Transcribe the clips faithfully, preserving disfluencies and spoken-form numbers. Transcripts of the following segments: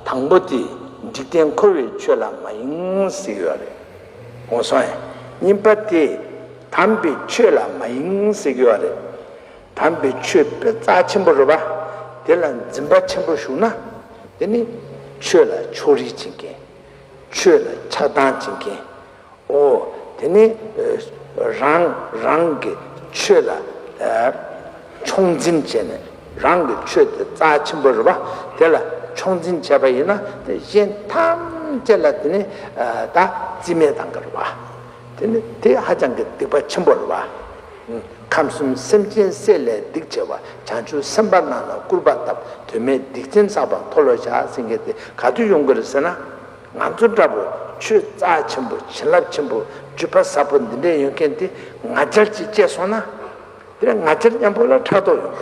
དང་པོ་དེ་འཇིག་རྟེན་འཁོར་བའི་ཆོས་ལ་མ་ཡེངས་ཟེར་གྱི་ཡོད་རེད། འོ་སོང་ཡ། གཉིས་པ་དེ་དམ་པའི་ཆོས་ལ་མ་ཡེངས་ཟེར་གྱི་ཡོད་རེད། དམ་པའི་ཆོས་དཔེ་རྩ་ཆེན་པོ་རེད་པ། དེ་ལ་འཛིན་པ་ཆེན་པོ་ཞུགས་ན། དེ་ནི་ཆོས་ལ་ཕྱོགས་རིས་བྱེད་མཁན། ཆོས་ལ་ཆགས་སྡང་བྱེད་མཁན། འོ། དེ་ནི་ཨ་རང་རང་གི་ཆོས་ལ་ཨ་ཕྱོགས་འཛིན་བྱས་ནས། རང་གི་ཆོས་དེ་རྩ་ཆེན་པོ་རེད་པ། དེ་ལ་ཕྱོགས་འཛིན་བྱས་པ་ཡིན་ན། དེ་གཞན་ཐམས་ཅད་ལ་དེ་ནི་ཨ་ད་རྩིས་མེད་བཏང་གི་རེད་པ། དེ་ནི་དེ་ཧ་ཅང་གི་སྡིག་པ་ཆེན་པོ་རེད་པ། ཁམས་གསུམ་སེམས་ཅན་བསད་ལས་སྡིག་ཆེ་བ། བྱང་ཆུབ་སེམས་དཔའ་རྣམས་ལ་སྐུར་པ་བཏབ། དོན་མེད་སྡིག་ཅན་བསགས་པ་མཐོལ་ལོ་བཤགས་ཟེར་མཁན་དེ་ག་དུས་ཡོང་གི་རེད་ཟེར་ན། ང་ཚོ་འདྲ་པོ་ཆོས་རྩ་ཆེན་པོ། བྱིན་རླབས་ཆེན་པོ། སྤྱོད་པ་ཟབ་པོ་འདི་འདྲས་ཡོད་མཁན་དེ་ང་རྒྱལ་གྱིས་བཅད་སོང་ན། དེ་ནས་ང་རྒྱལ་མཉམ་པོ་ལ་ཕྲག་དོག་ཡོང་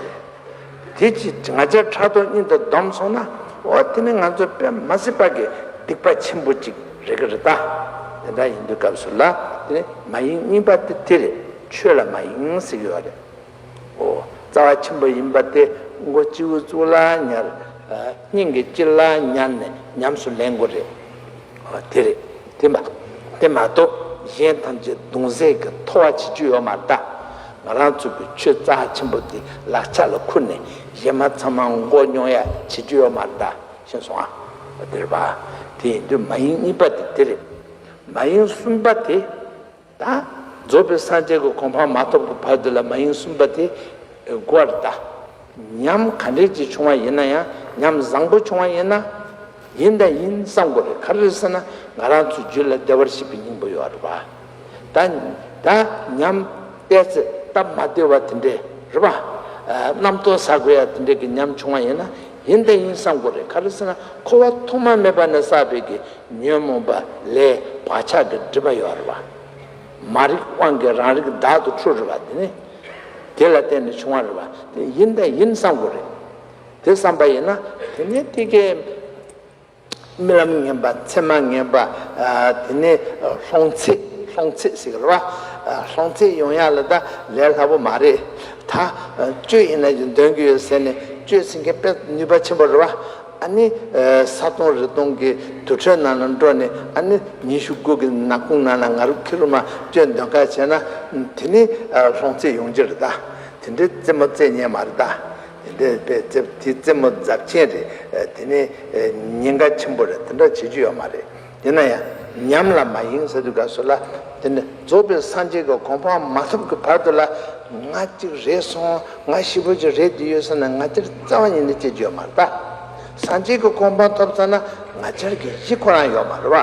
གི་རེད། དེ་ཅི་ང་རྒྱལ་ཕྲག་དོག་གཉིས་དེ་བསྡོམས་སོང་ན། འོ་དེ་ནི་ང་ཚོ་དཔེ་མ་སྲིད་པ་གི་སྡིག་པ་ཆེན་པོ་ཅིག་རེད་གི་རེད་ད། དེ་འདྲ་ཡིན་དུས་སྐབས་སུ་ལ། དེ་ནི་མ་ཡེངས་གཉིས་པ་དེ་དེ་རེད། ཆོས་ལ་མ་ཡེངས་ཟེར་གྱི་ཡོད་རེད། འོ། རྩ་བ་ཆེན་པོ་ཡིན་པ་དེ་མགོ་སྤྱི་བོའི་གཙུག་ལ་ཉར། ཨ་སྙིང་གི་དཀྱིལ་ལ་ཉར་ནས་ཉམས་སུ་ལེན་དགོས་རེད། འོ་དེ་རེད། དེ་མ་དེ་མ་གཏོགས་གཞན་ཐམས་ཅད་གདུང་སྲས་ཀྱི་ཐོ་བ་བྱེད་རྒྱུ་ཡོད་མ་རེད་ད། ང་རང་ཚོ་གི་ཆོས་རྩ་ཆེན་པོ་དེ་ལག་ཆ་ལ་ཁུར་ནས་གཞན་མ་ཚང་མ་མགོ་རྙོག་ཡ་བྱེད་རྒྱུ་ཡོད་མ་རེད་ད། ཤེས་སོང་ཨ། འོ་དེ་རེད་པ། དེ་ཡིན་དུས་མ་ཡེངས་གཉིས་པ་དེ་དེ་རེད། མ་ཡེངས་གསུམ་པ་དེ། ད་རྫོགས་པའི་སངས་རྒྱས་ཀྱི་གོ་འཕང་མ་ཐོབ་ཀྱི་བར་དུ་ལ་མ་ཡེངས་གསུམ་པ་དེ་དགོས་རེད་ད། ཉམས་ག་འདྲས་ཅིག་བྱུང་བ་ཡིན་ན་ཡང་། ཉམས་བཟང་པོ་བྱུང་བ་ཡིན་ན། ཡིན་དང་ཡིན་བསམ་དགོས་རེད། ག་རེ་རེད་ཟེར་ན། ང་རང་ཚོའི་རྒྱུད་ལ་བདེ་བར་གཤེགས་པའི་སྙིང་པོ་ཡོད་རེད་པ། ད་ད་ཉམས་བལྟས་ཚེ་སྟབས་མ་བདེ་བ་དེ་འདྲས་རེད་པ། ཨ་རྣམ་རྟོག་ཟ་དགོས་ཡ་དེ་འདྲས་ཀྱི་ཉམས་བྱུང་བ་ཡིན་ན། ཡིན་དང་ཡིན་བསམ་དགོས་རེད། ག་རེ་ཟེར་ན། འཁོར་བ་ཐོག་མ་མེད་པ་ནས་བསགས་པའི་གི་ཉོན་མོངས་པ་ལས་བག་ཆགས་ཀྱི་སྒྲིབ་པ་ཡོད་རེད་པ། མ་རིག་དབང་གིས་རང་རིག་བདག་ཏུ་འཁྲུལ་རེད་པ། དེ་ནི་དེ་ལ་བརྟེན་ནས་བྱུང་བ་རེད་པ། དེ་ཡིན་དང་ཡིན་བསམ་དགོས་རེད། དེ་བསམ་པ་ཡིན་ན། དེ་ནི་དེ་གའི་རྨི་ལམ་ངན་པ། མཚན་མ་ངན་པ། ཨ་དེ་ནི་ལྷུང་བཟེད། ལྷུང་བཟེད་ཟེར་གི་རེད་པ། ཨ་ལྷུང་བཟེད་ཡོང་ཡ་ལ་ད་ལས་སླ་པོ་མ་རེད་ད། ཨ་གཅོད་ཡིན་ན་ཡང་འདོན་གི་ཡོད་ཟེར་ནས་གཅོད་ཟེར་མཁན་དཔེ་ནུས་པ་ཆེན་པོ་རེད་པ། ཨ་ནི་ཨ་ས་སྟོང་རི་སྟོང་གི་དུར་ཁྲོད་ནང་ལ་འགྲོ་ནས། ཨ་ནི་ཉི་ཤུ་དགུ་གི་ནག་ཁུང་ནང་ལ་ང་རང་ཁྱི་རུ་མ་གཅོད་འདོན་ཁ་བྱས་ན། དེ་ནི་ཨ་ལྷུང་བཟེད་ཡོང་རྒྱུ་རེད་ད། དེ་འདྲའི་རྩེད་མོ་རྩེ་མཁན་མ་རེད་ད། དེ་འདྲའི་དཔེ་རྩེ་དེ་རྩེད་མོ་རྫབ་ཆེན་རེད། ཨ་དེ་ནི་ཨ་ཉེན་ཁ་ཆེན་པོ་རེད། དེ་འདྲ་བྱེད་རྒྱུ་ཡོད་མ་རེད། ཡིན་ན་ཡང་ཉམས་ལ་མ་ཡེངས་ཟེར་དུས་སྐབས་སུ་ལ། དེ་ནི་རྫོགས་པའི་སངས་རྒྱས་ཀྱི་གོ་འཕང་མ་ཐོབ་ཀྱི་བར་དུ་ལ། ང་གཅིག་རེད་སོང་། ང་ཞེ་པོ་ཅིག་རེད་དེ་ཡོད་ཟེར་ན། ང་དེར་རྩ་བ་ཉིད་ནས་སྐྱེ་རྒྱུ་ཡོད་མ་རེད་ད། སངས་རྒྱས་ཀྱི་གོ་འཕང་ཐོབ་ཚར་ན། ང་རྒྱལ་གྱི་གཞི་ཁོ་རང་ཡོད་མ་རེད་པ།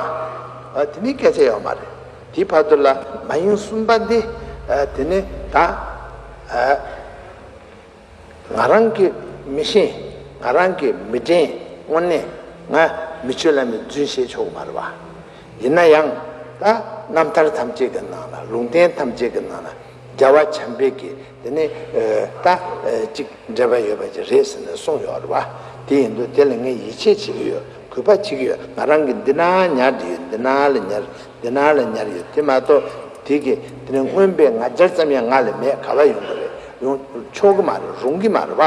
ཨ་དེ་ནི་སྐད་ཆ་ཡོད་མ་རེད། དེའི་བར་དུ་ལ་མ་ཡེངས་གསུམ་པ་འདི། ཨ་དེ་ནི་ད། ཨ། ང་རང་གིས་མི་ཤེས། ང་རང་གིས་མི་དྲན། དངོས་གནས་ང་མི་ཆོས་བླ་མའི་རྫུན་བཤད་ཆོག་གི་མ་རེད་པ། ཡིན་ན་ཡང་ད་རྣམ་ཐར་ཐམས་ཅད་ཀྱི་ནང་ལ། ལུང་བསྟན་ཐམས་ཅད་ཀྱི་ནང་ལ་རྒྱལ་བ་བྱམས་པས་ཀྱིས་དེ་ནི་ཨ་ད་ཨ་ཅིག་འགྲེལ་པ་ཡོད་པ་ཅིག་རེད་ཟེར་ནས་གསུངས་ཡོད་རེད་པ། དེ་ཡིན་དུས་དེ་ལ་ངས་ཡིད་ཆེས་བྱེད་ཀྱི་ཡོད། གུས་པ་བྱེད་ཀྱི་ཡོད། ང་རང་གིས་འདི་ན་ཉར་བསྡད་ཡོད། འདི་ན་ལ་ཉར། འདི་ན་ལ་ཉར་ཡོད། དེ་མ་གཏོགས་དེ་གི་དེ་ནི་མངོན་པའི་ང་རྒྱལ་ཙམ་ཡང་ང་ལ་མེད། ག་པར་ཡོང་གི་རེད། ཡོང་ཆོག་གི་མ་རེད། རུང་གི་མ་རེད་པ།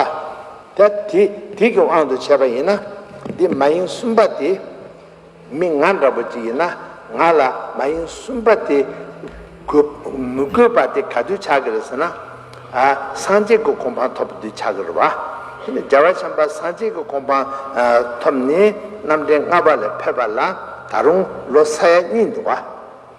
ད་དེ་དེ་གི་དབང་དུ་བྱས་པ་ཡིན་ན། འདི་མ་ཡེངས་གསུམ་པ་དེ། མི་ང་འདྲ་པོ་ཅིག་ཡིན་ན། ང་ལ་མ་ཡེངས་གསུམ་པ་དེ་དགོས་མི་དགོས་པ་དེ་ག་དུས་ཆགས་ཀྱི་རེད་ཟེར་ན། ཨ་སངས་རྒྱས་ཀྱི་གོ་འཕང་ཐོབ་དུས་ཆགས་ཀྱི་རེད་པ། དེ་ནི་རྒྱལ་བ་བྱམས་པ་སངས་རྒྱས་ཀྱི་གོ་འཕང་ཨ་ཐོབ་ནས་རྣམ་འདྲེན་ལྔ་པ་ལ་ཕེབས་པ་ལ་ད་རུང་ལོ་ས་ཡ་གཉིས་འདུག་པ།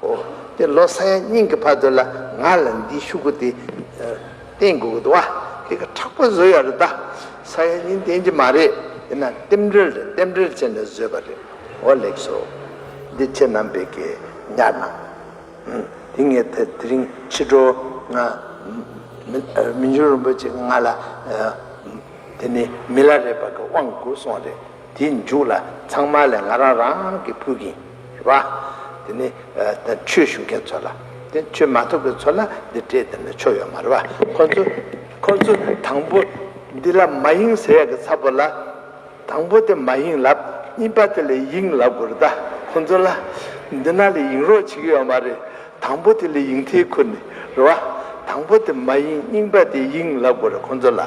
འོ། དེ་ལོ་ས་ཡ་གཉིས་ཀྱི་བར་དུ་ལ་ང་ལ་འདིའི་ཤོག་གུ་དེ་ཨ་བསྟན་དགོས་ཀྱི་འདུག་པ། དེ་ག་དྲག་པོ་བཟོས་ཡོད་རེད་ད། ས་ཡ་གཉིས་བསྟན་གྱི་མ་རེད། ཡིན་ན་རྟེན་འབྲེལ་རེད། རྟེན་འབྲེལ་བྱས་ནས་བཟོས་པ་རེད། འོ་ལེགས་སོ། འདི་ཁྱེད་རྣམ་པས་ཀྱིས་ཉར་གནང་། ཨུམ། དེ་ངས་དེ་དེ་རིང་ཕྱི་དྲོ་ང་མི་ཨ་མི་འགྱུར་རིན་པོ་ཆེ་གིས་ང་ལ་ཨ་དེ་ནི་མི་ལ་རས་པ་གི་དབང་བསྐུར་སོང་རེད། དེའི་མཇུག་ལ་ཚང་མ་ལ་ང་རང་རང་གིས་ཕུལ་གྱི་ཡིན། རེད་པ། དེ་ནི་ཨ་ད་ཆོས་ཞུ་མཁན་ཚོ་ལ། དེ་ཆོས་མ་ཐོབ་ཀྱི་ཚོ་ལ་འདི་སྤྲད་དེ་ནི་ཆོ་ཡོད་མ་རེད་པ། ཁོ་ཚོ་ཁོ་ཚོ་དང་པོ་འདི་ལ་མ་ཡེངས་ཟེར་ཡག་གི་ཚབ་པོ་ལ། དང་པོ་དེ་མ་ཡེངས་ལབ། གཉིས་པ་དེ་ལ་ཡེངས་ལབ་དགོས་རེད་ད། ཁོ་ཚོ་ལ་འདི་ན་ལ་ཡེངས་རོགས་བྱེད་ཀྱི་ཡོད་མ་རེད། དང་པོ་དེ་ལ་ཡེངས་ཐལ་ཁུར་ནས། རེད་པ། དང་པོ་དེ་མ་ཡེངས། གཉིས་པ་དེ་ཡེངས་ལབ་དགོས་རེད་ཁོ་ཚོ་ལ།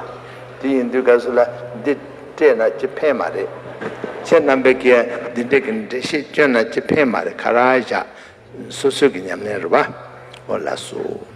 དེ་ཡིན་དུས་སྐབས་སུ་ལ་འདི་སྤྲད་ན་ཅི་ཕན་མ་རེད། ཁྱེད་རྣམ་པས་ཀྱིས་འདི་འདྲའི་གི་འགྲེལ་བཤད་བསྐྱོན་ན་ཅི་ཕན་མ་རེད། ག་ར་བཞག་སོ་སོའི་གི་ཉམས་ལེན་རེད་པ། འོ་ལགས་སོ།